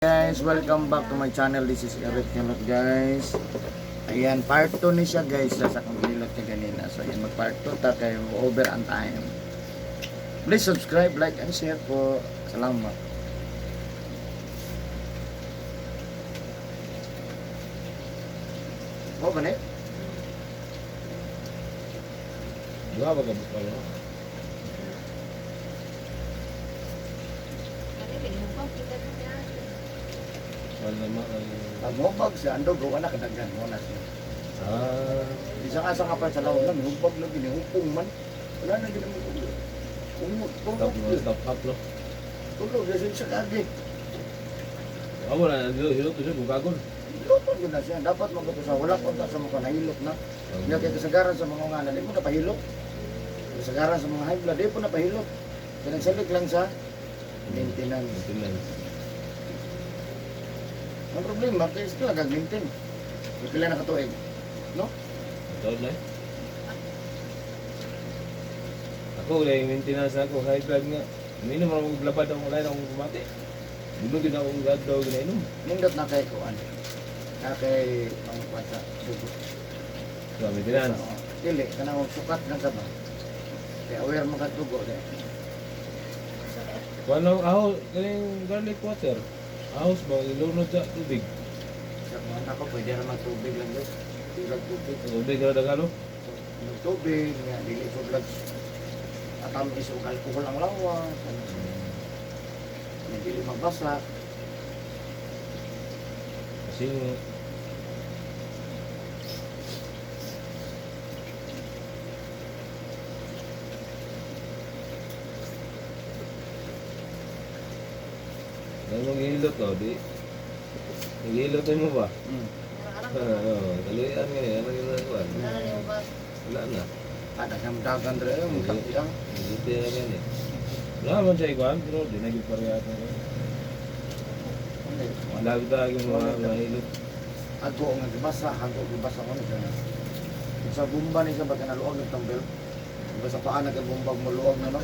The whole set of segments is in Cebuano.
Guys, welcome back to my channel. This is Eric Hilot, guys. Ayan, part 2 ni siya, guys, sa akong hilot ka ganina. So ayan, mag part 2 ta kayo over ang time. Please subscribe, like, and share po. Salamat. Mo ba ni? Duha ba ka ano? Wala ma ay Pag siya, ando gawa na kadaghan mo na siya. Ah, Bisa ka sa kapal sa lawon lang, hubag lang gini, hupong man. Wala na gini mo. Umot, stop tulog, no, stop up no. tulog, kasi siya kagi. Amo na dilo hilo to siya bukagon. Hilot yun na siya. Dapat magkato sa wala konta sa mga nahilot na. Nga kay kasagaran sa mga nga di mo napahilot. Kasagaran sa mga high blood, di po napahilot. Kaya nagsalik lang sa maintenance. Maintenance. Ang problema, kay sila gag-maintain. Pila na katuig. No? Taon na eh. Ako wala yung maintenance ako high blood nga. Minom ra akong labad akong wala na akong bumati. Dino gid akong gadlaw ginainom. Nindot na kay kuan. Na kay ang kuan sa dugo. So maintenance. Sa, dili, kanang sukat lang sa ba. Kaya aware mo ka dugo. Di. Kuan lang aho kaning garlic water. Ahos ba ilunod sa tubig. Sa mga anak ko, pwede naman tubig lang guys. Tubig, tubig. Tubig ra dagano. Tubig, nga, dili ko drugs. Atamis og alkohol ang lawas. Ano, nga, dili mabasa. Kasi Dahil maghihilot o, di. Naghihilot mo ba? Mm. Oo, kaluyan nga eh. Ano yung nakuha? Wala na. Ada kang dagan dre, ang takiyang. Hindi na yan eh. Wala man siya ikuhan, pero di na yung parehatan ko. Wala tayo yung mga mahilot. Ago nga gibasa, hago gibasa ko ni siya. Sa bumba ni siya ba kanaluog ng tong belt? Diba sa paa nagabumbag mo luog na no?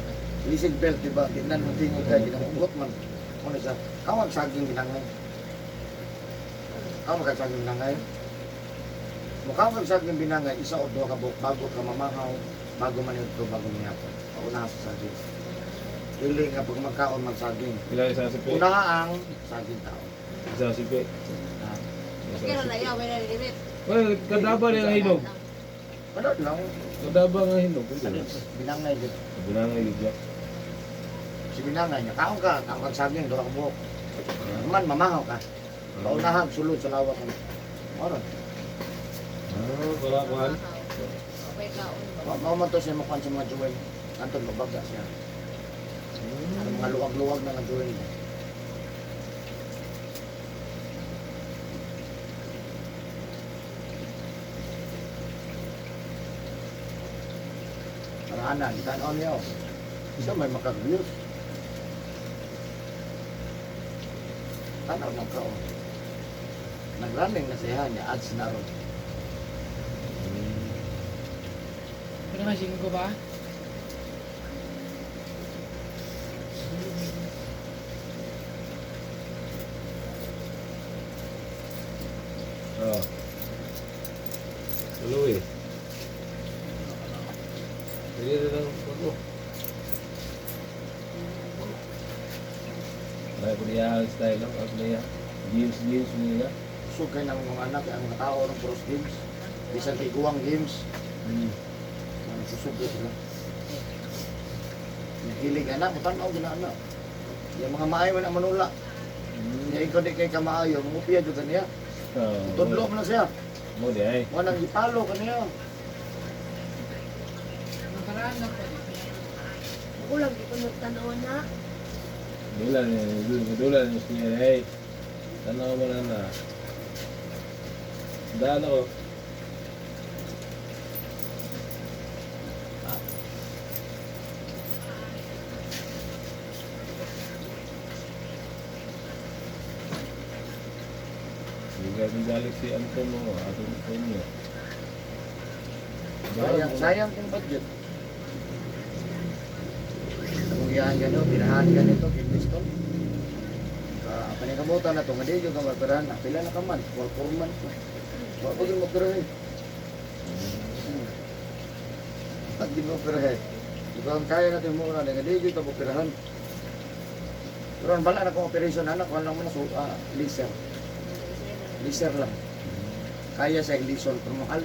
Lisig belt, diba? Tignan mo tingog kay ginahugot man. Ano siya? Kawag saging binangay. Kawag saging binangay. Mukha kag saging binangay, isa o duha ka buok bago ka mamahaw, bago man ito, bago mangyapon. Paunahan sa saging. Dili nga pag magkaon magsaging. Pila isa si Pe? Una ang saging tao. Isa si Pe. Ah, Isa si Pe. Well, kadaba rin ang hinog. wala lang. Kadaba nga hinog. Pwede na. Binangay dito. Binangay gid Si binangay niya, kaon ka, kaon kag saging, duha ka buok. Man, mamahaw ka. Paunahan, sulod sa lawas. Oron. Ah, para kuhan. Mao man to siya makuan sa mga jewel. Anton, mabaga siya. Ang mga luwag-luwag na nga jewel. Para ana, gitan-on niya. Oh. Siya may makag-views. Tanaw ng kao. Nag-running na siya niya, ads na ron. Pero may singko ba? Oh. Tuloy. Pwede na lang ako. Ay, kung niya style lang, ako niya. Games, games niya. Usog kay ng mga anak, ang mga tao ng puros games. Bisan kay guwang games. Nagsusog ko sila. Nahilig anak, mutanaw gina anak. Yung mga maayo man ang manula. Niya ikaw di kay kamaayo, mangupia jud kaniya. Tudlo man na siya. Mo di ay. Mo nang gipalo kaniya. Nakaraan na po. Ako lang, di ko nagtanaw na. Dula ni, dula, dula ni siya ay. Tanaw mo na na. Daan ako. Hindi ka balik si Anton mo, atong Antonio. Sayang, sayang kung budget. Anong iyahan ganito, binahan ganito, kinbiston. Panikamutan na to, nga di jud ka maoperahan na. Pila na ka man? 4 months na. Wa pa gyud maoperahan. Pag di mo operahan. Ikaw ang kaya natin mo na nga di jud ka maoperahan. Pero ang bala na kong operation anak, wala mo na so, laser. Laser lang. Kaya sa laser pero mahal.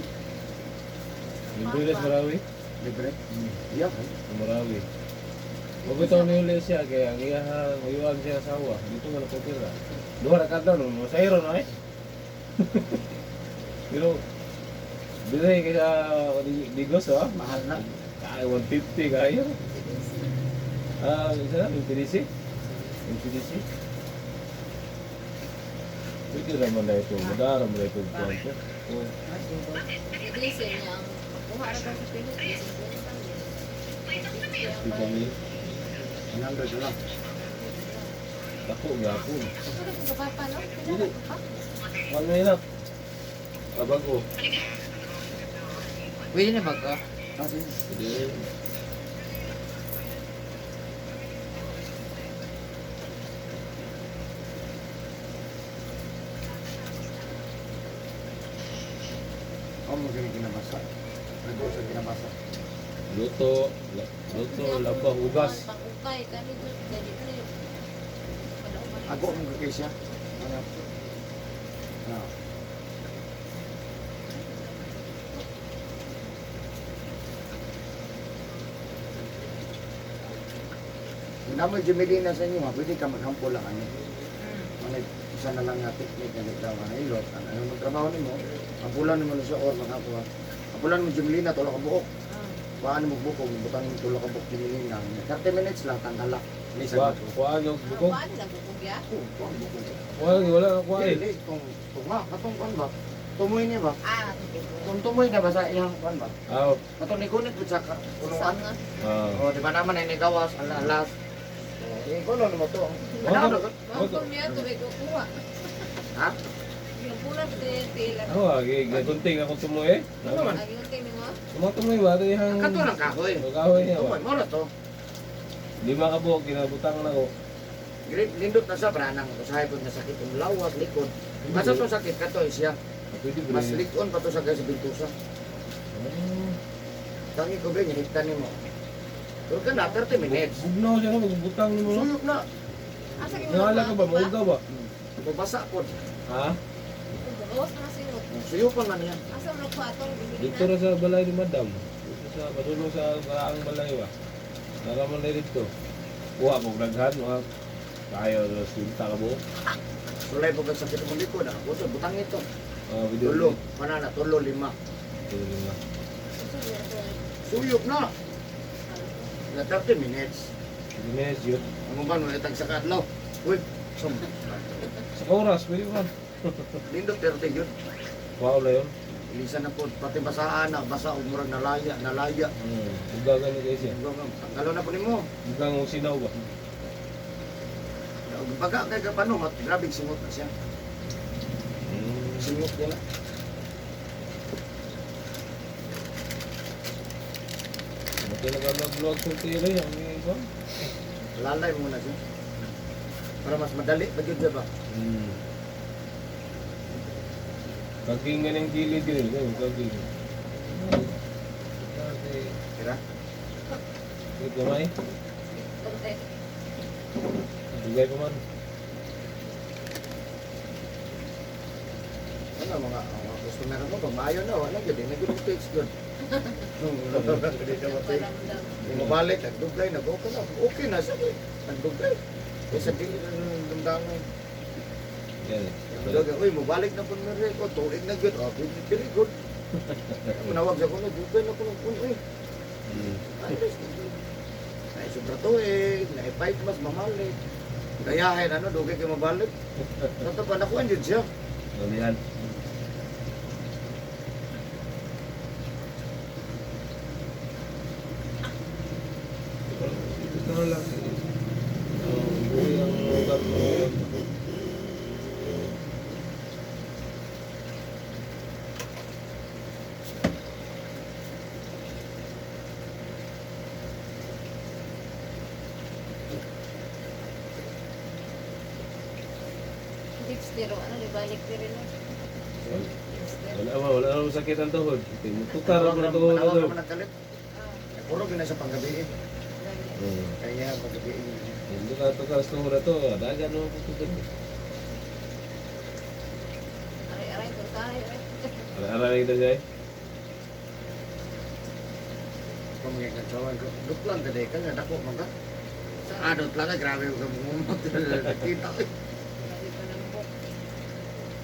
Libre na sa Marawi. Libre. Yeah. Sa Marawi. Mabitaw na yung siya kaya ang iya uyuan siya asawa. Dito nga nakopira. Duha ra kada no, masayro na eh. Pero dire kaya Digos ah. Mahal na. Ay, 150 kaya. Ah, isa na, MTDC? MTDC? Pwede raman na ito. Madara mo na ito. Kwanto. Oh. Iglesia niya ang kuha ra ba sa Pinas? Di kami. 100 lang. Dako, gapon. Ano sa papa no? Dili. Ano yun ah? Abago. Pwede na ba ka? Ah, sige. Pwede. Oh, magaling kinabasa. Nag-uusap kinabasa. Luto. Luto, laba, hugas. Pangukay kani jud dali na yun. Ako ang kay siya. Ano? Ah. Kung naman Jumelina sa inyo, ha, pwede ka maghampo lang ano. Ano, isa na lang nga technique na ikaw ang ilot. Ano, ano magtrabaho nimo? Ampulan nimo na siya or maghampo. Ha. Ampulan mo Jumelina, tulo ka buok. Paano mo buko, butang mo tulo ka buok Jumelina. 30 minutes lang, tanggalak. Lisa Kuha, ko. kuha, yung bukog. Kuha nila bukog ya. Oh, kuha ang bukog. Kuha, wala, kuha eh. Dili, tung nga, katong kuan ba? Tumoy ni ba? Ah, Kung tumoy na ba sa iyang kuan ba? Ah, Katong nikunit pud sa punuan. Sanga. ah. Oh, di ba naman ay nigawas ala alas. Eh, kuno mo to. Ano? Mangkong niya tubig ko kuha. Ha? Yung pula tila. Ako ah, gunting ako tumoy eh. Ano man? Ang yung tingin mo? Tumutumoy ba? Ito yung... Kato lang kahoy. Kahoy niya ba? Tumoy mo na to. 5 ka buok, kinabutang na ko. Great lindot na sa pranang usahay pud na sakit ang lawas likod. Basta to sakit kato siya. Pwede ba Mas likon pa to sa kaysa bintusa. Tangi ko ba hiniptan nimo. Pero kana 30 minutes. Bugnaw siya no, magbutang nimo no. Suyok na. Asa gyud Nangala ka ba? Mauga ba? Mabasa pod. Ha? Gawas na singot. Suyupan man niya. Asa mo kuha tong Dito ra sa balay ni Madam. Dito sa padulong sa karaang balay ba. Naraman na dito. Kuha mo daghan mga kayo sa sinta ka buok. Sulay po kag sakit mo likod. Ako to butang ito. Ah, video. Tulo, panana tulo lima. Tulo lima. Suyok na. Na 30 minutes. Minutes yun. Ang ba no itag sa kadlaw. Uy, sum. Sa oras, pwede ba? Lindot 30 yun. Wow na yun. Ilisan na po, pati basaan na, basa og murag nalaya, nalaya. Uga gani kayo siya. Tangalo na po nimo. Uga ng sinaw ba? Og baga kay ka panuhat, grabe singot na siya. Singot niya na. Mati na ka vlog sa tele, ang iba. Lalay muna siya. Para mas madali pa gyud siya ba? Kaging nga ng gilid gilid, kayo kaging. Okay. Tira. Wait, gamay. Dugay pa man. Ano mga customer mo ba maayo na wala gyud, na gyud text gyud. Hindi na matay. Mabalik, nagdugay, nag-okay na. Okay na siya. Eh. Nagdugay. Eh, sa dili na damdaman. Yan. Nagdugay, uy, mabalik na po na rin. O, tuig na gyud. Oh, very good. Manawag siya ko na, dugay na ko ng kun, uy. Ayos. Ay, sobra tuig, na five mas mamalik. Gayahin, ano, dugay kayo mabalik. Sa pa, nakuha yun siya. Ano yan? Gusto na lang. Oh, buhay ang lugar mo. Mister, ano, di balik diri no? Mister. Wala ba, wala naman sakit ang tuhod. Tukar ako ng tuhod Manawag na to. naman nagkalit. Ah, Puro gina sa panggabi. dali. Kaya panggabi. Hindi ka tukar sa tuhod na to. Dagan naman po tuhod. Aray-aray, kung tayo eh. Aray-aray kita siya eh. Kung mga katsawan ko, duplan ka ka nga dako man ka. Sa adot lang ka, grabe ka mumot. Kita ko. Grabe pa ng book.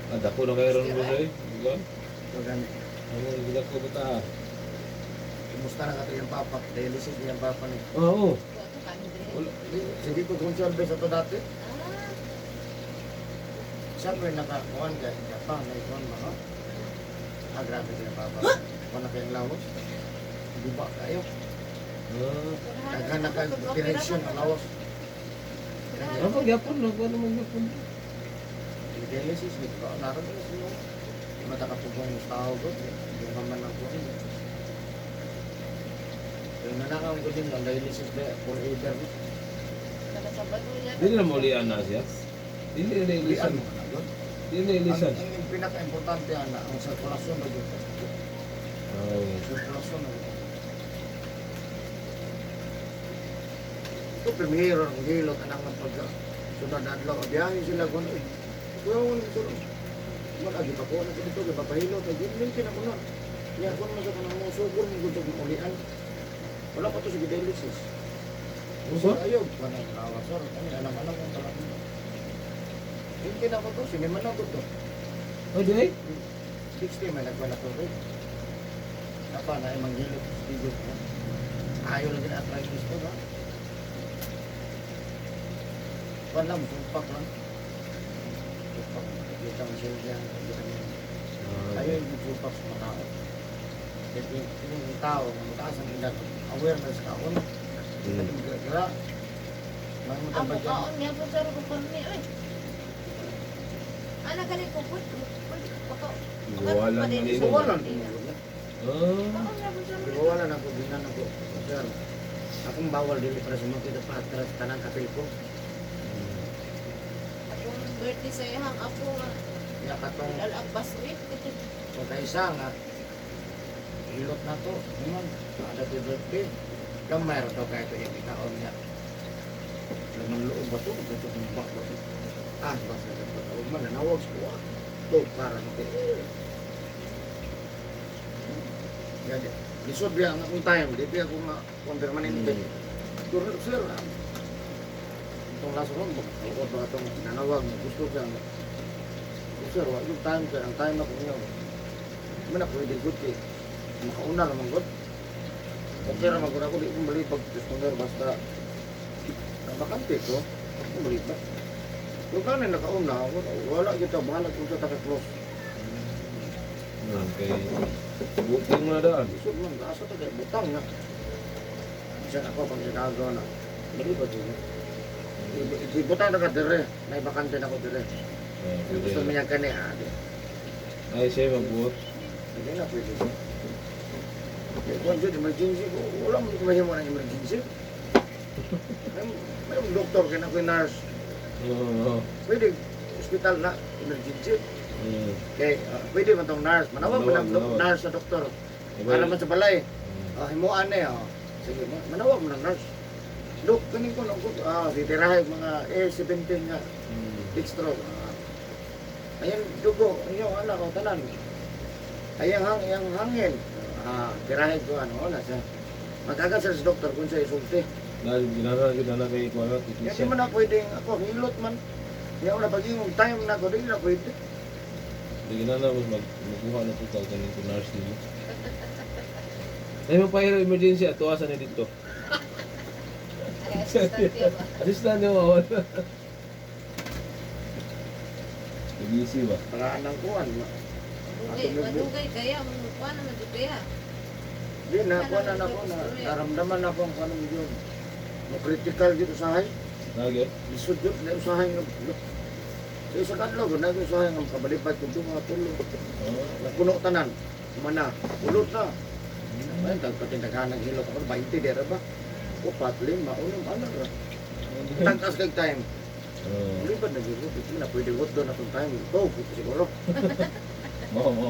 Ah, dako na kayo ron mo siya eh. Di ba? So gani. Ano, hindi ko ba ta? Kumusta na ka to yung papa? Dialysis niyang papa ni. Oo. Wa to kami diri. Wala. Sige ko kung siya sa to dati. Ah, Siyempre nakakuan ka, Japan, may kuan ba ka? Ah, grabe siya papa. Kuan na kayong lawas. Guba kayo. Ah. Daghan na kayo, direction ang lawas. Ano pag yapon? Ano man yapon? Dialysis, di ba? Naroon na siya. Di matakapugong tao ko. Di man ang kuan. Yung nanakaw ko din, ang dialysis ba, forever. Dili na maulian na siya. Dili na ilisan. Lian mo na yun. Dili na ilisan. Ang pinaka-importante, ana, ang sirkulasyon na yun. Ay. Sirkulasyon na yun. Ito, primero, ang hilot, anang nga pagka sunod na adlaw, biyahe sila kung eh. Kuya, wala ito. Wala, di pa ko na dito, di pa pahilot, ay ginlintin ako na. Niya, kung mo sa kanang mo, sugor mo gud sa ulian. Wala pa to sa dialysis. Uso? Ayaw, wala na lawa, sir. Kami, alam-alam ang talagang. Hintin ako to, siniman ako to. Oh, di ay? 60 may nagwala ko rin. Napa na ay manghilot sa tigil ko. Ayaw lang din arthritis ko ba? Wala mo, tumpak lang. Tumpak. Kita mo siya dyan. Kita mo. Ayaw yung tumpak sa mga tao. Kasi yung tao, mataas ang edad, awareness ka. Ano? Kita mo gira-gira. Mga Amo matambag yan. kaon nga po sir ko kami oy. Ana gali ko pud. Baka Wala na nila. Wala na. Ah. Kaon nga po sir. Wala na ko, ginan ako. Sir, akong bawal dili para sumakit sa patras tanang kapil ko. Akong birthday sa iyang apo nga. Ya katong Alag basri. kung kaisa nga hilot na to. Naman, ada ti birthday. Gamay ra to kay to yung ikaon niya. Lamang loob ba to? Ito kung ba ba to? Ah, basta sa pagkawag man, nanawag sa kuwa. To, para mo kay. Ya, di. Lisod biya ang akong time. Di biya ako nga kung permanente. Pero sir, ah, itong laso ko, baka ba itong nanawag niya. Gusto siya. Sir, wa yung time sir, ang time ako niya. Di man ako pwede good kay. Makauna naman good. Okay ra man gud ako, di ko malipag customer basta ang bakante ko, ako malipag. Kung kanin nakauna, ako, wala kita bahala kung sa taka-close. Okay. Buti mo na daan. Lisod man, asa ta kay butang na. Bisan ako pag ginagawa na. Malipag yun. Ibutang na ka dire, may bakante na ko dire. Ah, Kung gusto pwede. niya kani, ah, di. Ay, siya magbuot. Hindi na pwede. Kaya kung dyan, emergency, wala mo kumahimo ng emergency. May doktor, kaya na ko yung nurse. Oo. Pwede, hospital na, emergency. Kaya pwede man tong nurse. Manawag mo ng Manawag, manawag. nurse sa doktor. Iba- Para man sa balay. Ah, himuan na eh. Oh. Sige, manawag mo ng nurse. Dok, kanin ko, nung, ah, titirahe mga A17 nga, dextro. Ah. Ayan, dugo, inyo, anak, o, tanan. Ayan, hang, iyang hangin. Ah, tirahe ko, ano, wala siya. Magagat sa doktor kung siya isulti. Dahil ginana ginana kay kuno Yan, di technician. man na pwedeng ako, hilot man. Di ako na pag-ingong time na ako, di na pwede. Di ginana mo mag magkuha na po ka kaning ko nurse nimo. Ay mo pa emergency ato asa ni dito. Ay, assistant niya ba? Assistant niyo mawala. Nag-easy ba? Paraan ng kuwan. Madugay, madugay kaya mo kuan naman jud kaya. Di na, kuwan na ako, na, naramdaman na ako ang kuwan yun. Mo critical dito usahay. Lagi. Lisod yun, na usahay nga. Sa isa kadlaw, na usahay nga makabalibad kung mga tulo. Oh. Napuno tanan. Kumana, ulot na. Ayun, tagpatindagahan ng hilot ako, 20 dera ba? Upat, lima, unom, ano ra. Tangkas kag time. Oo. Lipad na gyud ko, di na pwede ko doon atong time. Go, siguro. Mo mo.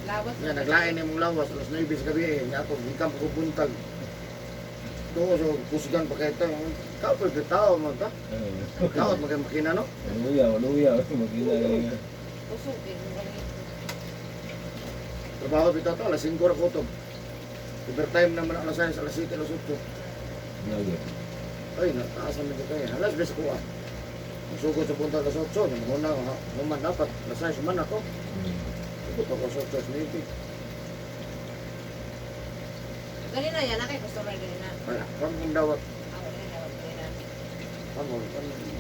Lawas. Nga naglain imong lawas alas 9 sa gabi eh. Nga ako gikan pa ko buntag. Tuo so kusgan pa kay ta. Kapoy ka tao man ta. Oo. Daot magay makina no. Luya, luya, magina ka. Kusog eh. Kung ganito. Trabaho bitaw to alas 5 ra kutob. Overtime naman alas 6, alas 7, alas 8. Lagi. Ay, nataas naman dito eh. Alas 10 ko ah. Sugod sa buntag alas 8, namuna, human dapat, alas 6 man ako. Sugod ako alas 8, 9. Ganina yan, na kay customer ganina. Wala, kung kung dawat, Ah, wala na, wala ganina. kamo,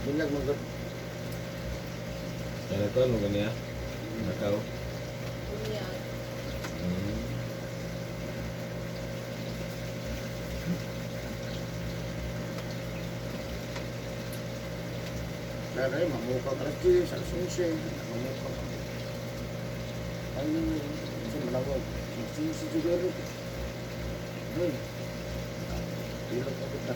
binyag mo gud. Kaya ko ano ganiya? Nakaw. Unya. Kaya kayo, mamukaw ka alas 10, alas 11, mamukaw ka. Ay, sa malawag, si siguro. Ay, hilot ako ta.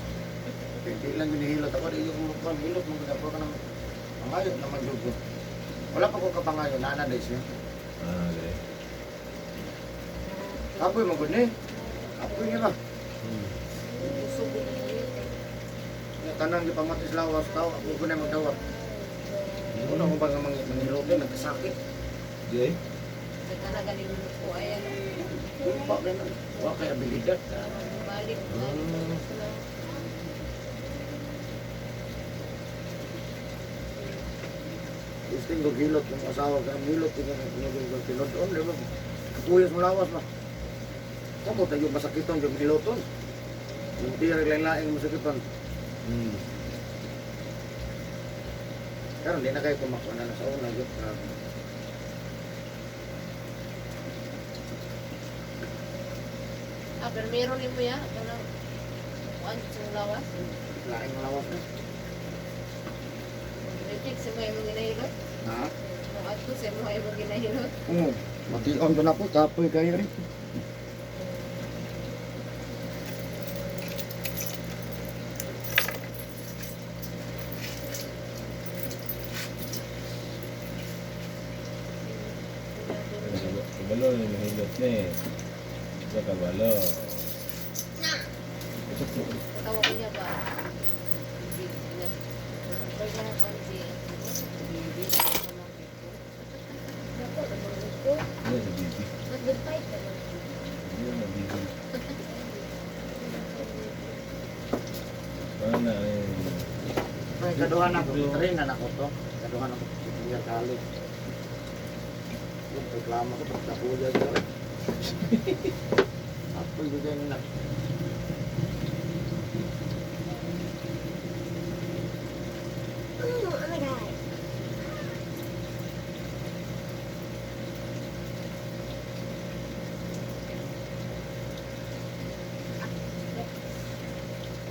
Hindi lang ginihilot ako, di yung mukha, hilot mo ako ka ng pangayo naman jud ko. Wala pa ko kapangayo, nana days niya. Ah, okay. Kapoy mo gud ni. Kapoy niya ba? Kusog din. Nga tanang gipamatis lawas tao, ako ko na magdawat. Una ko ba nga mangilote, nagkasakit. Di. Nagkana ganin ko ay ano. Pa ganun. Wa kay abilidad. Balik, balik. Gusto ko gilot yung asawa ka, hilot yung yung tinud-on, di ba? Kapuyos mo lawas ba? Kapo tayo masakiton yung hiloton. Yung tira lang laing masakiton. Karon di na kayo kumakuha na sa una gyud. Grabe. Ah, pero meron din mo ya. Kanang kuan sa lawas. Laing lawas na. Recheck sa mga imong ginahilot. Ha? Mga adto sa mga imong ginahilot. Oo. Mation ko na po, kapoy kayo rin. Kabalo na nahilot na eh. Sa kabalo. Katawa ko niya ba? Hindi, nag- na kuan si Bibi. Ako, namanggod ko. Ano sa bibi? Nag-fight naman. Ano na bibi? Ano na eh. May kaduhan ako, train na ako to. Kaduhan ako, sa year college. Yung reklamo ko, pagkakuya ko. Apoy bigay nila. Oh my God.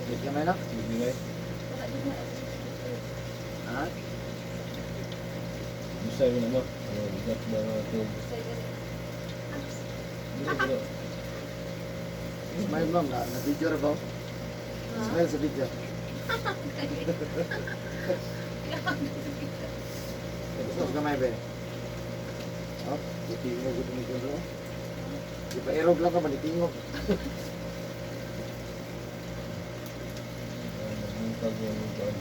Wait lang na. Bibi ba? Wala din na ako. Ha? Gusto mo naman. Ano, bigat ba na ito? Hindi pero. Smile ma'am, na, na video ra ba? Smile sa video. Gusto ko gamay be. Oh, itingog ko tumigil ko. Di pa erog lang ka man itingog. Nagbuntag yung buntag.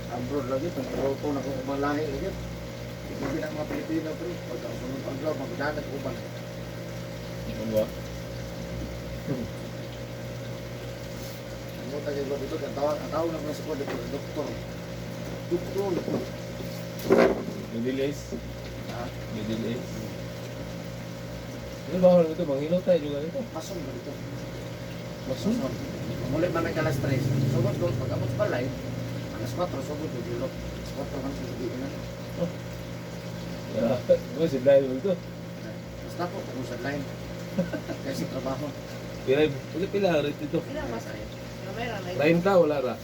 Abroad lagi pang Europa na kung ubang lahi lagi. Hindi na mga Pilipino pre, pagka sunod adlaw magdanat uban. Ano ba? Ang tayo ko dito ang tawag na ko sa ko dito doktor. Doktor. Middle East? Ha? Middle East. Ano ba ako ito? Manghilot tayo juga dito. Pasong ba dito? Masun? Muli man may alas 3. Sugod ko pag abot sa balay, alas 4 sugod ko gilot. Alas 4 man sa gabi na. Oh, si Brian mo ito. Basta ko kung sa line. Kaya sa trabaho. Pila, pila, pila, rate dito. Pila mas Gamay ra may. 30, wala ra.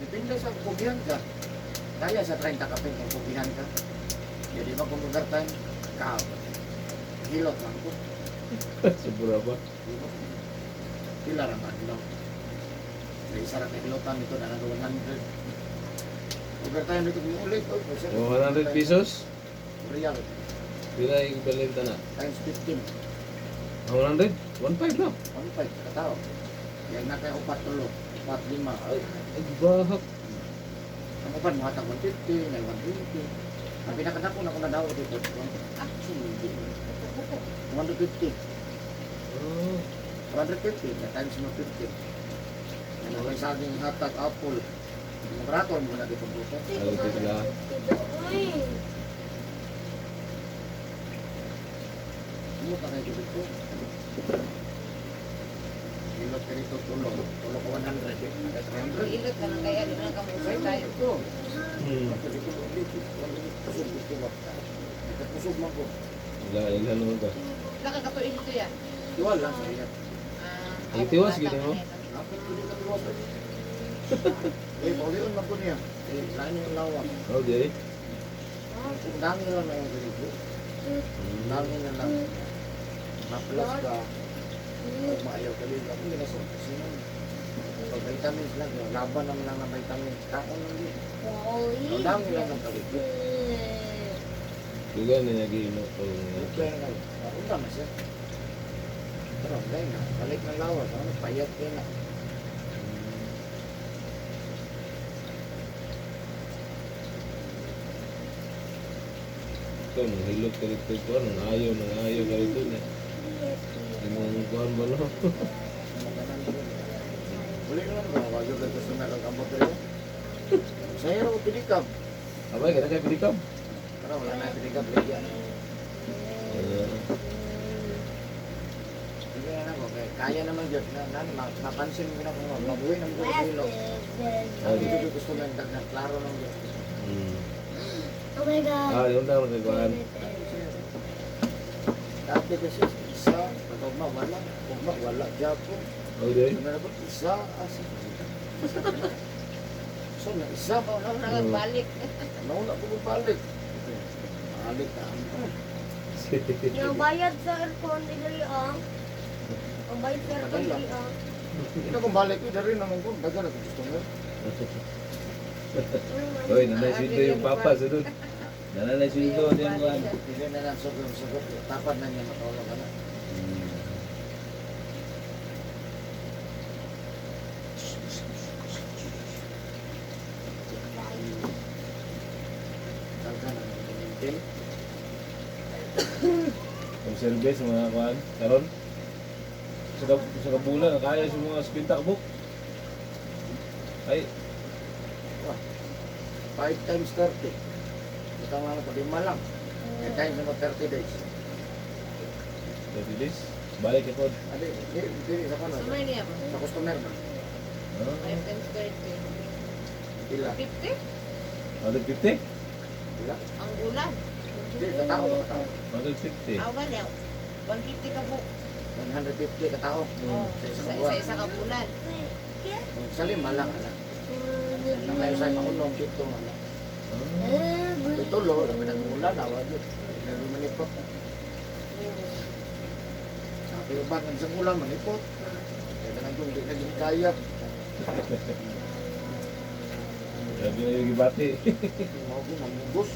Depende sa kugihan ka. Kaya sa 30 kapin kung kugihan ka. Jadi ba kung overtime, ka. Hilot lang ko. Sobra ba? Pila ra man adlaw. May isa ra ka hilotan dito na nag 100. Overtime dito mo ulit. Oh, 100 pesos? Real Pila yung na? times 15. Ang 100? 1.5 na. 1.5 katao. Yan na kay upat tulo, upat lima. Ay, ay bahak. Ang upat mo hatag 150, na 120. Ang pinakadako na ko na daw dito. Ah, Hindi. buko. 150. Ah, 150 na times mo 50. Ano may saging hatag apple. Magrato mo na dito buto. Ay, sila. Uy. Mo pa kayo dito. Hilot ka dito tulo. Tulo ko 100 eh. Nagka 300. Ilot ka na kaya, di na kamusay tayo. Ito. Kusog gusto ba? Nagkakusog man ko. Wala, ilan naman ba? Nakakatuin dito yan. Tiwal lang sa iya. Ah, Ang tiwas, gini mo? Dapat ko din katiwas. Eh, paulion man ko niya. Eh, lain yung lawak. Oh, di. Ang dami lang na yung ganito. Ang dami na lang. Maplas ka. Kung maayaw ka din. Ako hindi na sa opisina. Pag vitamins lang, yung laban naman lang ng vitamins. Kaon lang din. Ang dami lang ng kaligid. Duga na nag-iinok ko. Okay na kayo. Unta na siya. Pero dahil na. Balik ng lawas. Ano, payat kayo na. Ikaw, nang hilot ka rito ko, nang ayaw, nang ayaw ka rito niya. Imong kuhan ba no? Uli na lang ba? Wag yung customer ang kamot rin. Sa hero ko pilikab. Abay, kada kayo pilikab. Pero wala na pilikab. Ligyan. Hindi na ako. Kaya naman dyan. Na, na, napansin ko na kung mabuhay naman ko sa hilo. Ang dito ko gusto ng daghan. Klaro naman dyan. Oh my God. Ah, yun lang nagkuhan. Dati kasi isa, pag ugma wala, ugma wala, Japo. Oh, di. Ano na ba? Isa, asa. So na isa, Wala na nagbalik. nauna ko balik. Balik ka. Yung bayad sa aircon, dili ah. Ang bayad sa aircon, dili ah. Hindi na kung balik ko, dari naman ko, daghan ako gusto mo. Oy, nanay sweldo yung papa sa dun. Nanay sweldo din kuhan. Hindi na lang sugot, sugot. Tapat na niya matulog ka na. Daghan ang maintain. Ang service mga kuhan. Karon. Sa kabulan, kaya sa mga 50 kabuk. Ay, 5 times 30. Ito nga na, lima lang. 5 times naman 30 days. 30 days. Balik ka pod. Adi, di, di, sa kono. Summer niya ba? Sa customer ba? Ah, 5 times 30. Pila. 50? 150? Pila. Ang gulan. Di, katao ba katao? 150. Ah, wala. 150 ka buko. 150 katao. Oh, Sa isang sa buwan. isa, isa ka bulan. Sa lima lang, ala. Nang kayo sa maunong dito, ala. Ah, Ito, lo, labi nag-ulan, awa dito. Labi manipot. Sabi ko ba, ng isang ulan, manipot. Kaya na kung di na din kaya. Grabe na yung gibati. Mau ko mamugos.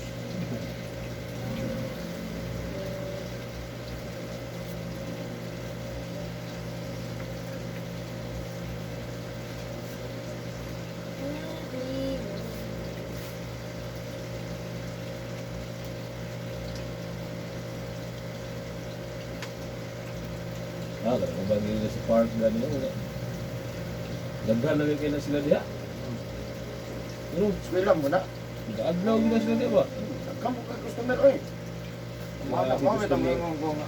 Ah, ganun ba nila sa park gani wala. Daghan na kayo na sila diha. Pero Eskwela mo na. gaadlaw na sila diha ba? Kamu ka customer, oy. Mga Grabe, mo customer. itong mga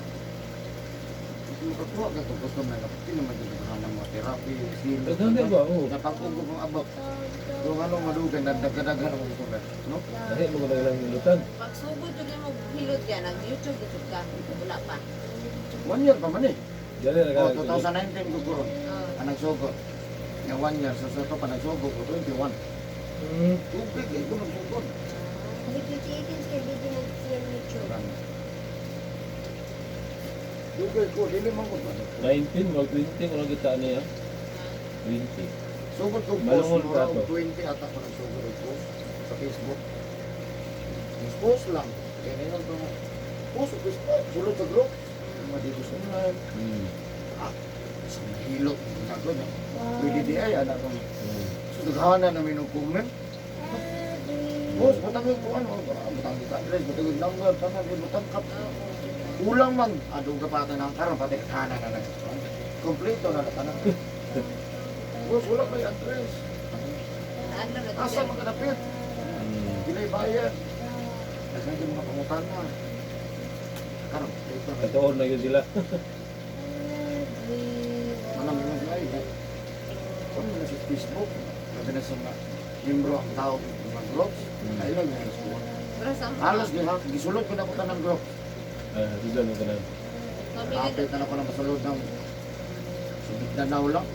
makakuha ka itong customer. Hindi naman dito ka ng mga therapy, silo. Daghan diha ba? Oo. Napag-ugog ang abot. Kung ano madugay, nagdagdagan ang customer. No? Dahil mo na lang nilutan. Pag sugod yun mo hilot yan, nag-YouTube YouTube ka. Wala pa. One year pa man eh. Dali na Oh, ka. 2019 ko guro. Oh. Ang nagsugod. Nga one year, sa soto pa nagsugod ko, 21. Tubig, eh, ko nagsugod. Hindi 2018 kay hindi nag-YouTube. Dugay ko, dili man ko ba? 19, mag 20 ko nakita niya. 20. Sugod ko post, Malungol mura ka og to. 20 ata ko nagsugod og post sa Facebook. Post lang. Kaya na yun to. Post sa Facebook, sulod sa group. Mga dito sa online. Sa mahilot, nagod na. Pwede di ay, anak ko. So, daghanan namin og comment. Boss, butang yung kuan, oh, butang kita address, butang yung number, tanan, butang kap. Kulang man, adong ka pa ng karon pati kanan na lang. Kompleto na na tanan. Boss, wala pa yung address. Ano na Asa man kadapit? Dili bayad. Daghan yung mga pangutan na. Karon, kompleto na. Katuon na yun sila. Wala mo yung ay. Kung na sa Facebook, sabi na sa mga membro ang tao ng mga groups, kailan yung sa Pero sa mga Halos gisulod ko na ko tanang group. Ah, sila mo tanan. pamilya Kapit na ako na masulod ng sa Mindanao lang.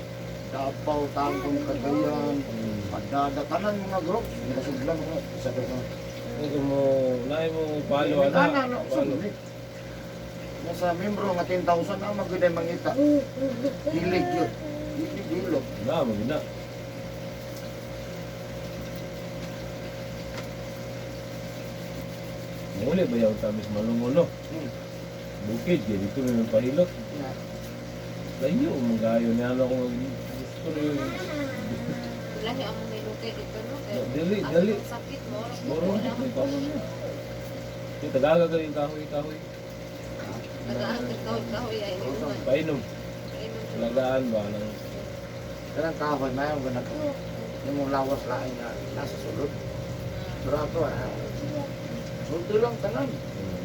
Davao, Tangkong, Cagayan, Padada, tanan mga groups. Nakasulod ko. Sabi ko, Ito mo, naay mo palo ana, ana. ano, Palo. sulod. Nasa membro nga 10,000 ang magyud ay mangita. Hilig yun. Hilig hilog. Na, magina. Muli ba yung tamis malungo no? Bukid, kaya dito may mga pahilot. Na. Layo, magayo niya ano kung gusto na yun. Lahi ang mga lutay dito no. Kaya Dali, ang dali. sakit mo. Moro, may palo niya. Yung Tagaga ka yung kahoy, kahoy. Tagaan ka kahoy kahoy ay inuman. Painom. Painom. Alagaan ba ng Kanang kahoy, mayroon ko na to. Yung mong lawas lain na nasa sulod. Pero ato, sulti lang tanan.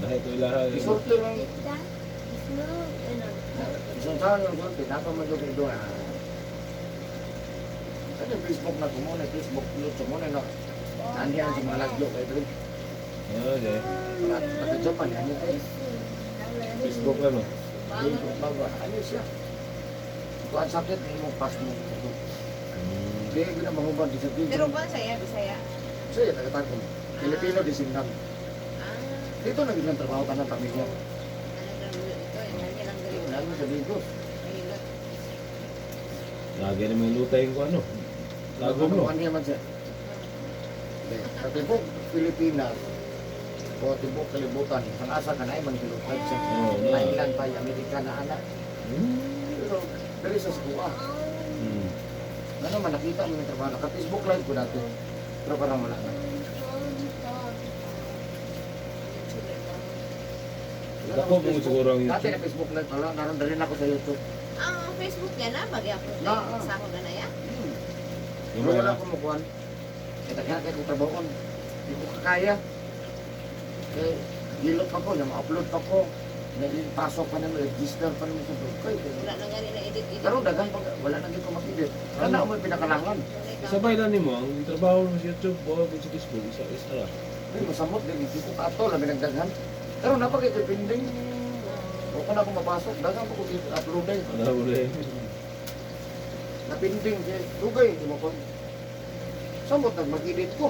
Dahil ko ilaha. Isulti lang. Isang taon yung sulti, napamadog ito. Sa yung Facebook na kumuna, Facebook, YouTube mo na no. Nandiyan sa mga lagyo kay Dre. Okay. Taga Japan, ano kayo? Facebook ano? Facebook ba ba? Ano siya? Kung ang sakit, mo pas mo. Hindi ko na mahubad di sa video. Pero ba saya Bisaya? Siya, taga-tagong. Pilipino, di Sindang. Ah, Dito na ang trabaho ka ng pamilya. ano ito eh, nani lang dali. Lalo sa Bigos. Mahilot. Lagi na may lutay ko ano. Lagom no. Ano man siya? Sa tibok Pilipinas, o tibok kalibutan, kung asa ka na ay manghilutad siya. Oo, na. Thailand pa, Amerika na anak. Pero, dali sa skuha. Ano man, nakita mo yung trabaho. Naka-Facebook live ko dati. Pero parang wala na. Wala Dako akong mo Facebook. siguro ang Dati YouTube. na Facebook live pala, naroon dali na ako sa YouTube. Ang Facebook niya na magyapon Na, na sa ako na na ya. Yung Pero wala mga akong makuhan. Kaya daghan kayo kong trabaho. Hindi ko kakaya. Kaya gilot ako, yung ma-upload pa ko. Naipasok pa naman, register pa naman sa blog ko. Wala na gani na edit edit. Pero daghan pa, wala na gyud ko mag-edit. Wala na mo pinakalangan. Sabay lang nimo ang trabaho mo sa YouTube o sa Facebook isa isa ra. Hindi, masamot din. Hindi ko kato, labi nagdaghan. Pero napakita pending. O na ako mapasok, daghan pa ko i-upload ay. Ano mo rin. Napinding kay dugay di mo ko. Samot nag mag-edit ko.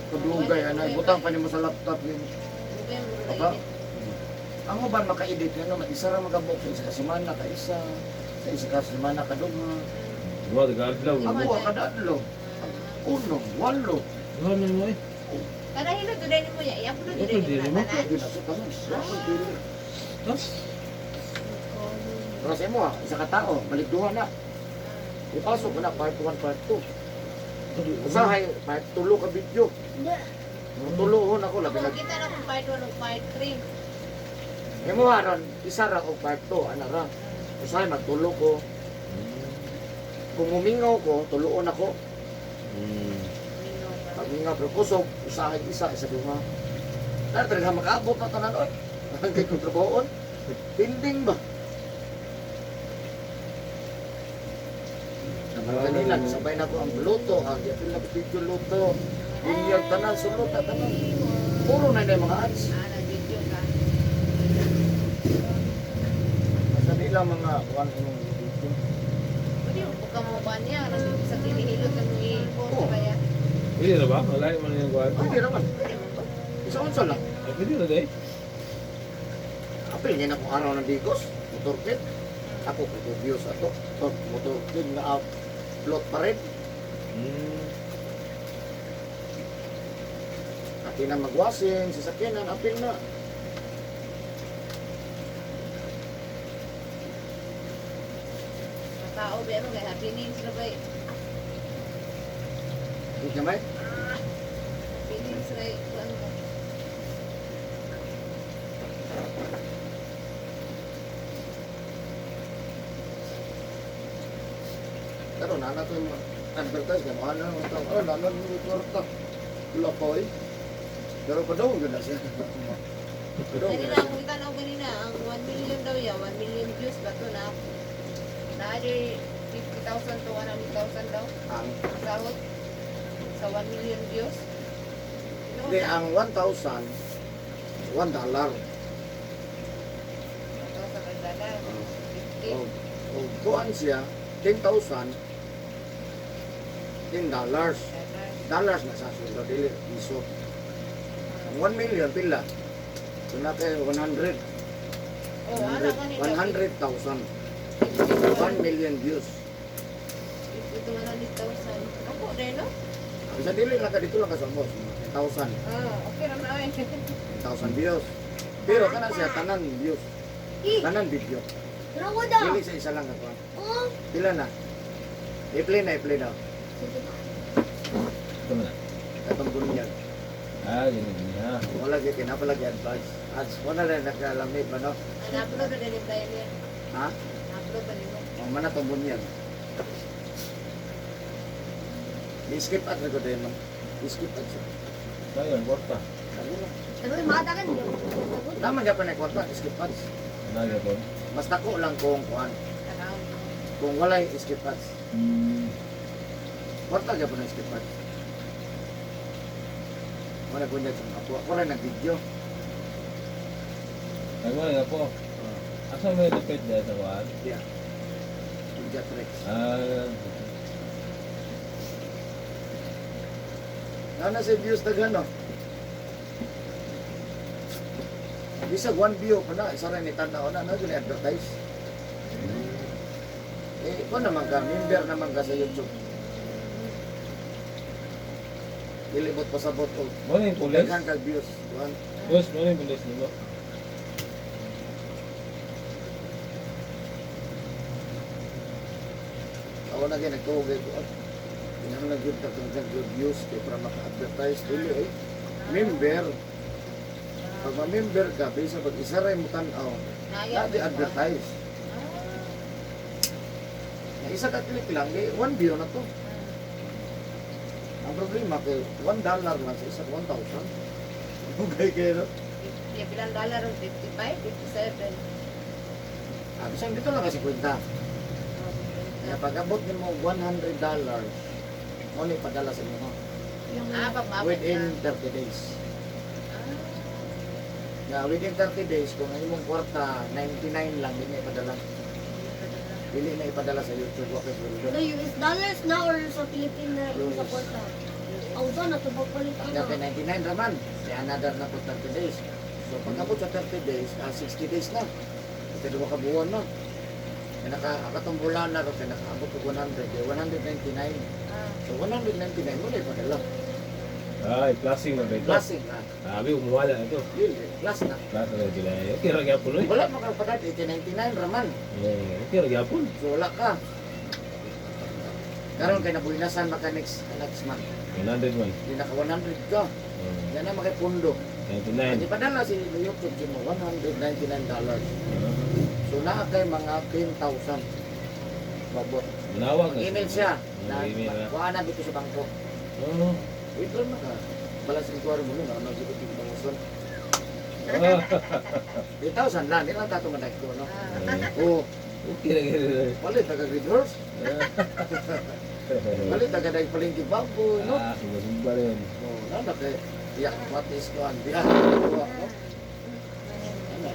Kadugay ana, butang pa nimo sa laptop yun. Aba. Ang uban maka-edit nga naman, isa ra magabok sa isa ka semana ka isa, sa isa ka semana ka duha. Diba, taga-adlaw. Ako kada adlaw. Uno, walo. Ano mo eh? Kada hilot do mo ya, i-upload do I-upload nimo din mo? na tanan. Yun na sa tanan. Wala dili. Tapos, Pero sa imo ah, isa ka tao, balik duha na. Ipasok ko na part 1, part 2. Usahay, part tulo ka video. Tulo ako labi Ako nag kita na kung part 1 o part 3. Imo aron isa ra og part 2 ana ra. Usahay magtulo ko. Kung mumingaw ko, tuluon ako. Pag mingaw pero kusog, usahay isa isa duha. Dahil talaga makaabot na tanan oy. Ang kay kontrabahoon. Pinding ba? Naman kanina, sabay na ko ang luto, ang yapil na ko video luto. Bunyag tanan, sulot na tanan. Puro na yung mga ads. Ah, nag-video ka. Sa nila mga kuan imong video. Pwede mo ka mo ba niya nasa sa TV hilot ang i-post Oo. ba ya? Pwede na ba? Wala man yung kuwan. Pwede naman. Pwede mo ba? Isa unsa lang. Ay, pwede na day. Apil nga na kung araw ng Digos, motorkit. Ako kay views ato. Pag motorkit na upload pa rin. Ati na magwasing, sasakyanan, apil na. Ang tao ba ano kay happenings ra ba? Hindi ka may? Happenings ra kuan ba? Pero nana to yung advertise ka, ano naman ito, oh, nana mo kwarta. Wala ko eh. Pero padong gud na siya. Padong gud Kanina na siya. ang kita ganina ang 1 million daw ya, 1 million views ba to na? Na 50,000 to 100,000 daw Ang, ang sahod sa 1 million views. Ano hindi, ang 1,000, $1. 1,000 ang dollar. 50. O, o kuan siya, 10,000, $10. Dollar. Dollars na sa sweldo, dili, piso. Ang 1 million, pila? So na kayo, 100. Oh, ana kanina. 100,000. 1 million views. 50 to 100,000. Ako din no? Sa dili lang ka dito lang ka sa boss, 10,000. Ah, okay ra na ay. 10,000 views. Pero kana siya tanan views, Eh, tanan video. Draw daw. Dili sa isa lang ka kuan. Oh. Pila na? I-play na, i-play daw. Sige. Ito na. Katong bunyag. Ah, ganyan niya. Wala gyud kay napala gyud advice. Ads wala na nakalami ba no? Ang upload na din tayo niya. Ha? Upload ba nimo? Ang mana tong bunyag. I-skip ad na ko din, ma'am. I-skip ad siya. Sayang, kwarta. Sabi na. Pero mata kan niyo. Tama gyapon na kwarta, skip ads. Ano gyapon? Mas dako lang kung kuan. Tanaw. Kung walay skip ads. Kwarta gyapon na skip ads. Wala bunyag sa mga apo. Ako rin nag-video. Ay, wala nga po. Asa may lupit dahil sa kuwan? Yeah. Media tricks. Ah, Ano sa views daghan no? Bisag one view pa na, isa rin ni tanaw na, ano yun advertise. Eh, ikaw naman ka, member naman ka sa YouTube. Ilibot pasabot o mo na yung pulis? daghan kag views. One. Boss, mo na yung pulis nimo. Ako na kayo nagtuhog ko. Kinahanglan lang gyud ka kang good views kay para maka-advertise dili eh. Member. Pag ma-member ka, bisa pag isa rin mo tan-aw, Naya. na di advertise. Na isa ka click lang, eh, one view na to. Ang problema kay $1 lang sa isa, 1,000. Okay kayo. Yeah, bilang dollar ang 55, 57. Ah, bisan dito lang kasi kwenta. Kaya pag abot nimo $100, mo ni padala sa inyo. Ah, pag maabot Within na. 30 days. Ah, Ya, within 30 days, kung ang imong kwarta 99 lang, di na ipadala. Dili na ipadala sa YouTube, wa kay sweldo. No, US dollars na or sa Philippine na US. sa kwarta. Aw sa na tubag palit Ya, ana. kay 99 raman, kay another na po 30 days. So pag abot sa 30 days, 60 days na. Ito duha ka buwan na. Kaya naka akatong bulan na ro kay nakaabot og 100, kay 199. Ah, So 199 mo na ipadala. Ay, plasing na ba ito? Plusing na. Sabi, umuwala na ito. Dili, plus na. Plus na sila. Okay, ra gyapon oy. Wala mo kang padala, 99 raman. Eh, okay ra gyapon. So wala ka. Karon kay nabuhinasan maka next next month. 100 man. Di naka 100 ka. Yan na makipundo. 99. Di padala si YouTube mo $199. So naa kay mga 10,000. Babot. Manawag na. Email siya. Na, Email na. kuha na dito sa bangko. Oo. Wait lang na ka. Balance inquiry mo na. Ano dito dito banguson. Ah. 8,000 lang. Di lang tato madag ko, no? ah. Oo. Okay ra gyud. Palit taga Green Horse. Palit taga Dag Palengke Baboy, no? Ah, sumba-sumba rin. Oh, nana kay Iyak, what is kuan? Biya, kuha, no? Ano?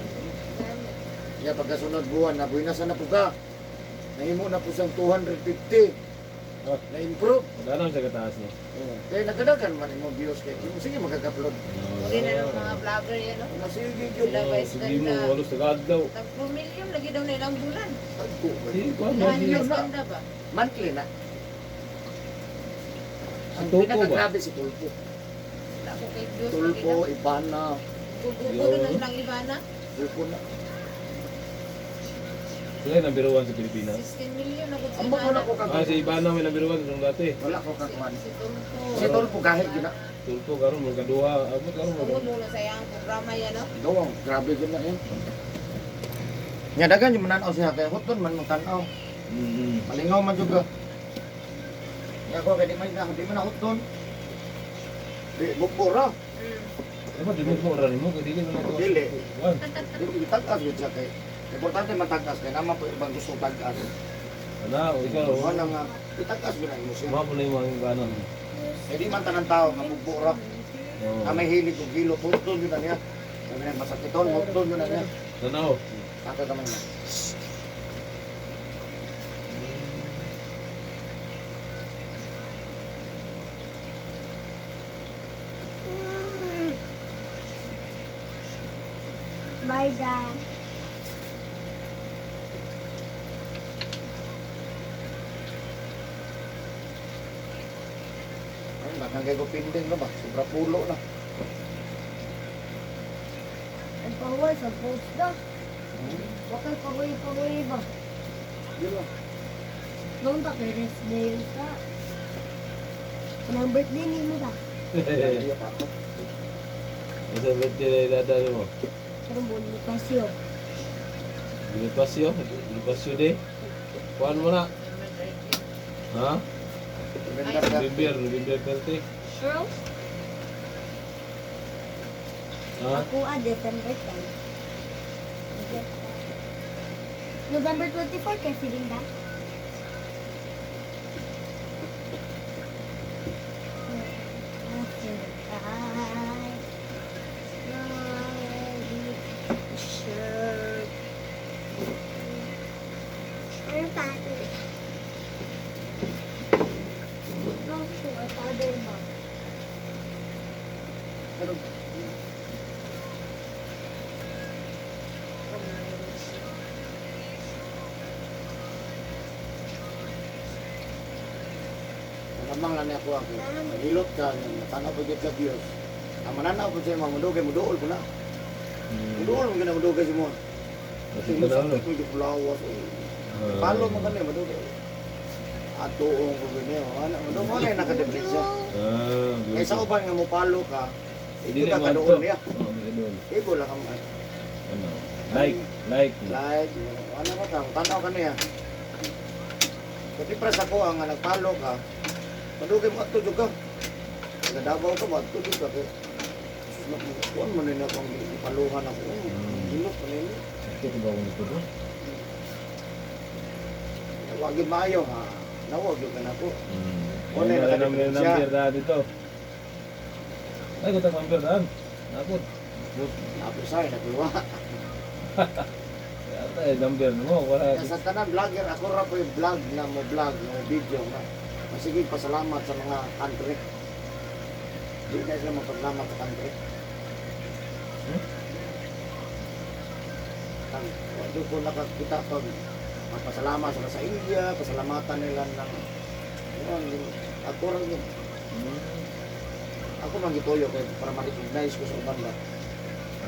Ya pagkasunod buwan na buwinasan na po ka. Nahimo na po siyang 250. Na-improve. Magkano sa kataas no? Oo. Kaya nagkadagan man imong views kay sige magkaka-upload. Uli na ng mga vlogger yan, no? Sige gyud. Sila Oh, Vice sige mo, Ganda. halos nag-adlaw. Tag 4 million lagi daw na ilang bulan. Tagko ba? Si kuan Lahan ni mo. Vice Ganda ba? Monthly na. Si Ang Tulfo ba? pinakagrabe si Tulfo. Wala ko kay Diyos lagi Tulfo, na. Ivana, Gugulo na lang Ivana. Tulfo na. Sila yung number 1 sa Pilipinas. 16 million na kung si Ang wala Ivana. ko Ah, si kag Ivana may number 1 nung dati. wala ko kagwan. Si Tulfo. Si Tulfo gahit gyud na. Tulfo karon mo kaduha, abot karon mo. Tungod na sa iyang programa yan, no? Gawang, grabe gyud na eh. Nya dagan yung mananaw siya kay huton man mo tan-aw. Malingaw man jud ka. Nya ko kay di man na huton. Di bukbo ra. Dapat di mo ra nimo kay dili man na to. Dili. Kuan. Di tag-as gyud siya kay. Importante man tag-as kay naman po ibang gusto tag-as. Ana, o ikaw. Mo na nga itag-as gyud na imo siya. Mao po na yung mga kanon. Eh di man tanan tao nga mugbo ra. Oo. Na may hilig og hilo huton gyud na niya. Kami nang masakiton, huton gyud na niya. Tanaw. Taka kamay na. Bye, Dad. Ay, bakang kay ko pinding na ba? Sobra pulo na. Ang paway sa post na. Wakay paway-paway ba? Yun lang. Noong ta kay rest day yun sa. Anong birthday ni mo ba? Iya pa ako. Sa birthday na dada mo. Pero buwan mo pasyo. Binipasyo, binipasyo de. Kuan mo na. Ha? November 30. November, November 30. Sure? Ha? Ako ah, December 10. November 24 kay si Linda. Ano father? No, father ba? Pero Lamang lang niya ako ako. Mahilot ka, tanaw pa gyud ka views. Ang mananaw po siya mga mudugay, muduol po na. Muduol mo gina mudugay si mo. Kasi tanaw no. Sakit mo yung lawas. Palo mo kani madugay. Atuong ko gani, wala madugay na nakadifferensya. Ah, Kay sa uban nga mo palo ka, Dili ito ka mo kaduol adto. niya. Oo, dili doon. Igo lang ang Ano? Like, like. like, ano ba ka, tanaw ka niya. Kasi pra sa ko ang nga nagpalo ka, madugay mo ato jud ka. Taga Davao ka, mo ato jud ka. Kay, kuan man nila akong ipaluhan ako. Hilot man nila. Sakit ba ko nito? Wag yun maayo ha. Nawag yun ka na ko. Hmm. Wala Wala na na number nakadifferensya. number na dito. Ay, kutang number daan. Nakot. Tapos ay, nagluwa. Yata eh, number mo. Wala. Kaya sa tanan vlogger, ako ra po yung vlog na mo vlog, mo video na. Masige pasalamat sa mga country. Di na sila magpasalamat sa country. Hmm? Ang doon ko nakakita pag magpasalamat sila sa India, pasalamatan nila ng yun, ako ra yun. Ako man gituyo kay para ma-recognize ko sa uban ba.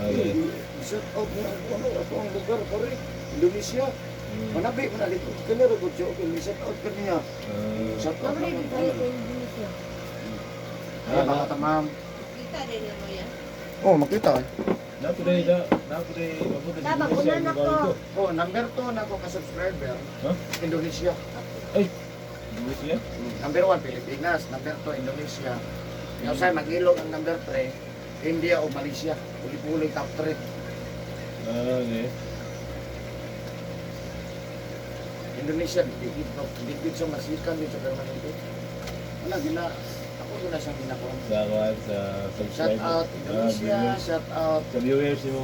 Okay. Shout out niya ako ano ako ang lugar pare Indonesia. Manabi man na dito kani ra gud siya okay shout out kaniya. Ah. Shout out. Ano rin tayo sa Indonesia? Ay, baka tamam. Kita din mo yan. Oh, makita eh. Dapat day, dapat day, mabuti sa Dapat, Indonesia, una na ang lugar ko. ito. Oh, number 2 na ako ka-subscriber. Huh? Indonesia. Ay, Indonesia? Number 1 Pilipinas, number 2 Indonesia. Yung say mag-ilog ang number 3, India o Malaysia. Puli-puli top 3. Ah, okay. Indonesia dikit no, dikit sa masikan dito sa permanente. Wala gina ako gina siyang ginakuha. Sa kuwan, sa Shout subscribe. out Indonesia, Ah, viewers. shout out Sa viewers mo.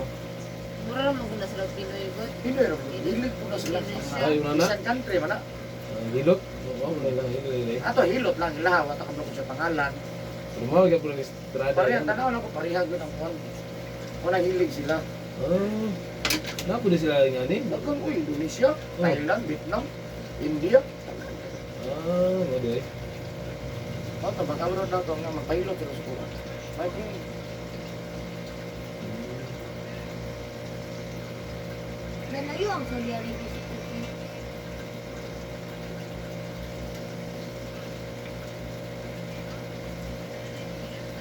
Mura lang mo na sila Pinoy god. Pinoy, dili po na sila. Indonesia. Ay, wala na? Isang country man na. Ah, Ang hilot. Oo, mo na lang hilot eh. Ato hilot lang ilaha, wala ka sa pangalan. Pero mao gyud ang estrada. Pareha tanaw na ko pareha gyud ang kuan. Kung hilig sila. Ah. Napo din sila nga ni. Daghan ko Indonesia, Thailand, Vietnam, India. Ah, mo di. Oh, to baka na to nga magpahilot sila sa kuan. May kung Nalayo ang Saudi Arabia sa Turkey.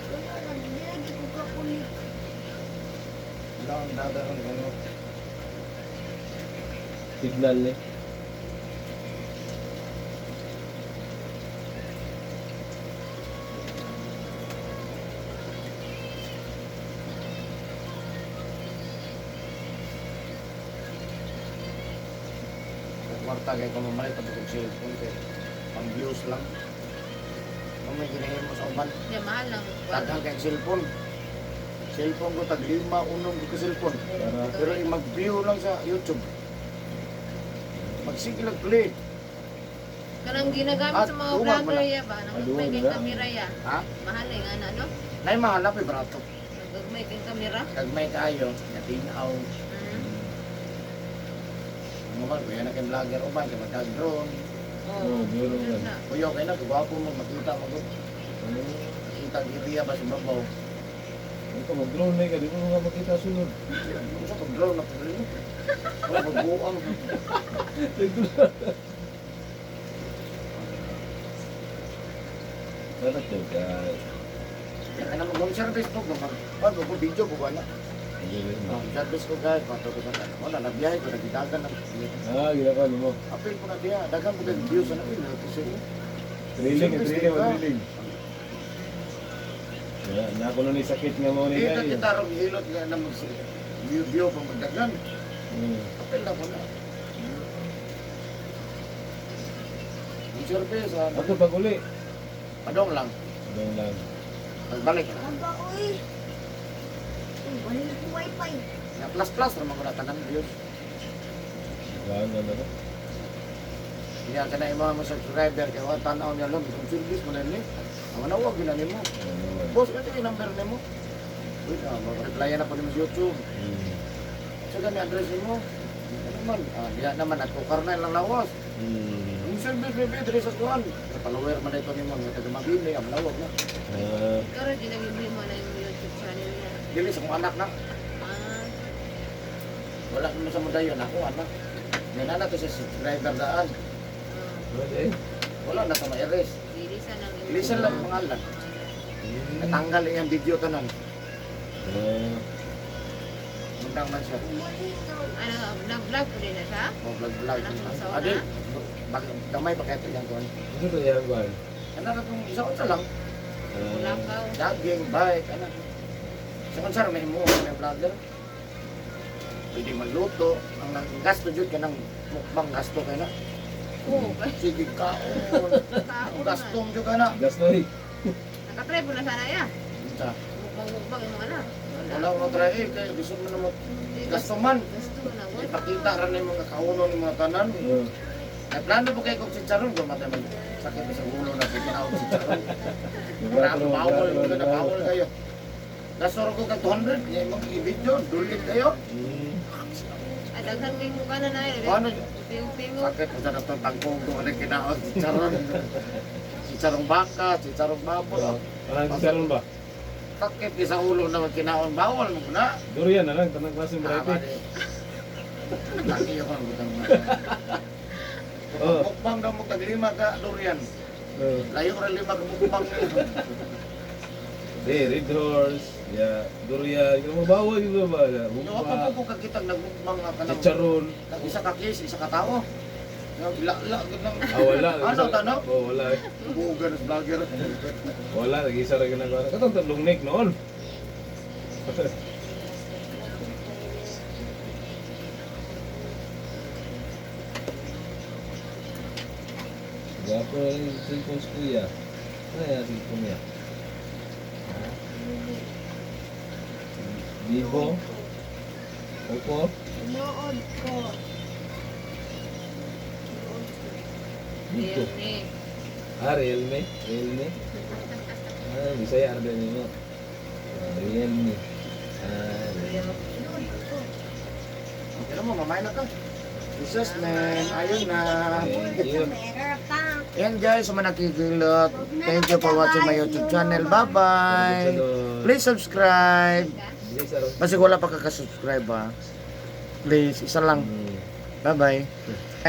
Wala lang, hindi lagi ko kakulit. wala ang dadaon gano. Signal eh. Kwarta kay kung mamalit ang kong cellphone kay pang views lang. Kung may ginahimo sa uban, Di, mahal lang. daghan kay cellphone. Cellphone ko tag lima unom ko ka cellphone. Para Pero i mag-view lang sa YouTube. Magsige lang play. Kanang ginagamit At sa mga duwag mo vlogger na. ya ba? Nang Ah, may duwag kay na. kamera ya. Ha? Mahal eh nga na no? Nay mahal na brato. Nagagmay kay kamera. Kagmay kayo, natinaw. Ano ba, kuya na kay vlogger uban, kay magkag-drone. Oh, meron Yun man. na. Kuya, okay na, gwapo mo, makita mo ko. Makita ang area ba sa babaw. Ano ka mag-drone eh, di mo nga makita sunod. Ano sa pag-drone na pag-drone? Wala, magbuang. Dapat yun, guys. Kaya na mag-home service po, mag ko video ko ba na? Home service ko guys, pato ko sa ano. Wala, nabiyahe ko, nagitagan na. Ah, ginagawa mo. Apil ko na diya, daghan ko kay views ano yun, ito siya. Drilling, drilling, drilling. Ya, na ako nun sakit nga mo ni Dito guys. kita rong hilot nga na mag view view pa magdagan. Apil na ko na. Home service, ano? Ato pag uli. Padong lang, Doon lang. pagbalik na. Ang ba, uy? Uy, wala yung wifi. Na plus plus naman ko na tanan views. Gaan na na. Hindi ka na imo mo subscriber kay wa tan-aw niya lang kung service mo na ni. Ang manawag gyud na nimo. Boss, ito yung number nimo. Wait, mag-reply na po nimo sa YouTube. So gani address nimo. Ano man, diya naman at kukar na ilang lawas. Ang service may diri sa kuan. Sa follower man ito nimo nga taga Mabini, ang manawag na. Ah, Ikaw rin ginagibli mo na yung YouTube channel niya. Dili sa kong anak na. Ah, Wala naman sa mudayon ako anak. Yan na to sa subscriber daan. ah. ano eh? Wala na sa ma-erase. Bilisan lang yung Bilisan lang ang pangalan. Natanggal iyang video tanan. Ah, Mundang man siya. Ano, nag-vlog ko din na siya? Oh, vlog vlog. Anak mo sa una? Adi, gamay pa kaya ito yung kuan. ano to yan, Juan? Ano na itong isa unsa lang. Ulakaw. Jogging, bike, ano. Sa unsa may mo may vlogger. Pwede magluto. Ang nang gasto jud ka ng mukbang gasto kay na. Oo, Sige kaon. kaon Gasto man. jud ka na. Gas na eh. Nakatry po na sana ya. Unsa? Mukbang-mukbang yung anak. Wala ko try eh kay gusto mo na mo gasto man. Gasto na. Wala. Ipakita ra ni mga kaunon ni mga tanan. Ah, Ay plano po kay kog chicharon ko matay mag sakit sa ulo na sige na og chicharon. Grabe, bawal mo na bawal kayo. Gasoro ko kag 200, kaya imong i-video, dulit kayo. Ay, daghan kay mukha na na eh. Ano? Tingo-tingo. Sakit ko sa natong tangkong ko na kinaon chicharon. Chicharong baka, chicharong baboy. Parang chicharon ba? Sakit ni sa ulo na kinaon bawal mo na. Durian na lang, tanang klase Ah, variety. bali. Laki ako ang butang mo. Oh. Mukbang daw mo tag lima ka durian. Oh. Layo ra lima ka mukbang. Di, red horse, yeah, durian, yung mga bawal yun ba? Yo ako Mukha, po ko kakitang nagmukbang nga kanang chicharon. Tag isa ka case, isa ka tao. Ila-la gud lang. Ah, wala. Ano tanaw? Oh, wala. eh. Bugan sa vlogger. Wala, nag-isa rin ginagawa. Katong tatlong neck noon. Gwapo rin yung cellphone si kuya. Ano yung cellphone niya? Ha? Vivo? Oppo? Nood ko. Nood ko. Dito. Realme. Ah, Realme? Realme? Ah, Bisaya, ano ba yun mo? Ah, Realme. Ah, Realme. Okay na mo, mamay na ka. Jesus name, ayun na. Thank you. Meron pa. Ayan guys, sa mga nakikilot, thank you for watching my YouTube channel. Bye-bye. Please subscribe. Bilis, aro. Basig wala pa kakasubscribe ha. Please, isa lang. Bye-bye.